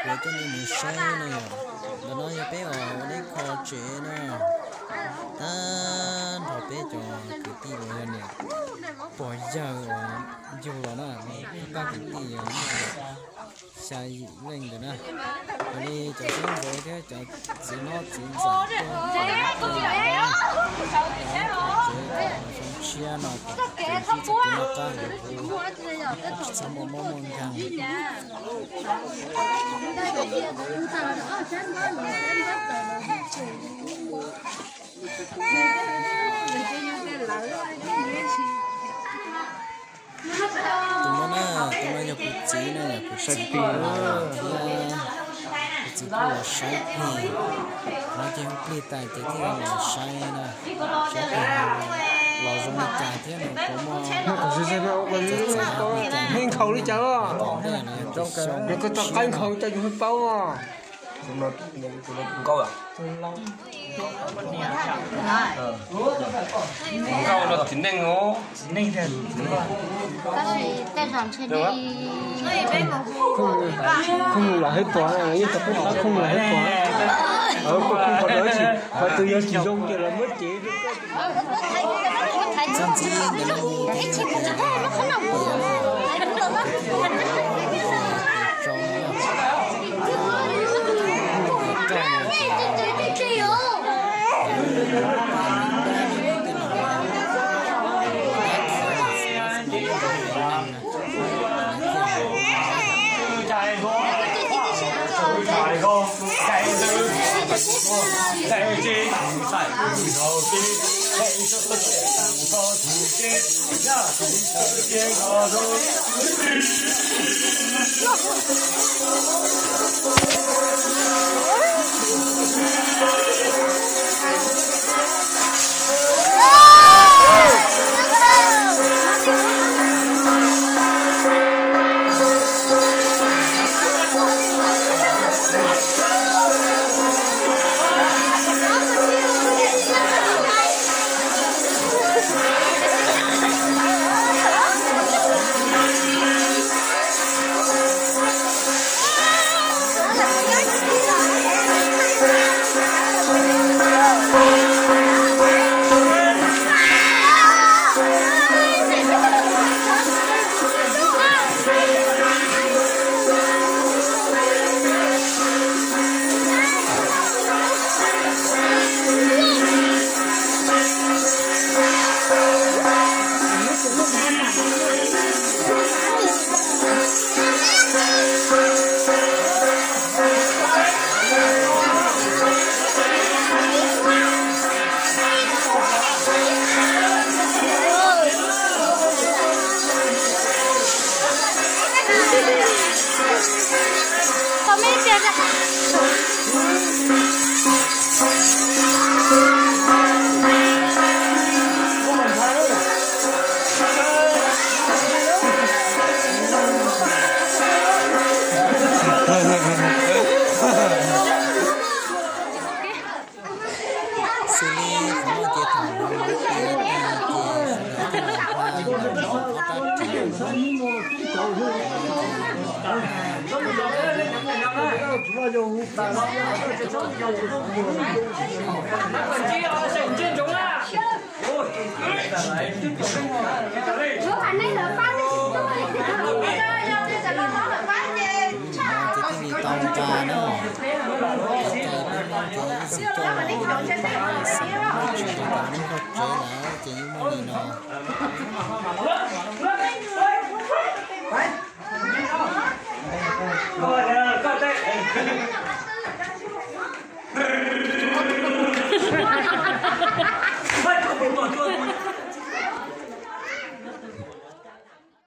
Kuv coj nej mus saib na yom, ntawm no yog peb uas ua deb kho tsev na, tag nrho peb cov kwv tij uas yog niam pog yawg uas yug los na, pab kwv tij yog xya yim leej ntawd na, yog li cov xib hwb thiab cov txiv hlob txiv ntxawm tuaj tsev, tsev tshiab no, tsev tsis txhob muaj mob muaj nkeeg. Tus no na, tus no yog kuv txiv na, yog kuv txiv kuj los thiab, kuv txiv kuj los saib plig, no ces hu plig tas ces thiaj los saib na, saib plig los zoo li cas thiab nws puas muaj txav txav li cas, heev nkhaus li cas, nws ko txog qaib nkhaus cas yus ho paub. Nkauj no txiv neej os. Khooj lam hib pom, yeej tau peb pab khooj lam hib pom. Khooj pom dab tsi, qhov twg yog tsis zoo ces lawv muab cev. Txog ntxiv ntawm no mus ces yog tias Xws li qhov no ces thaum lub pi tag ces sawv daws tuaj los hla ntawm no ob rab riam no. Ces thiaj li tau nqa na, tau nqa ces ib txwm coj los, xav muab tsis tau nws qhov tsev lawm ces yeej muaj li no.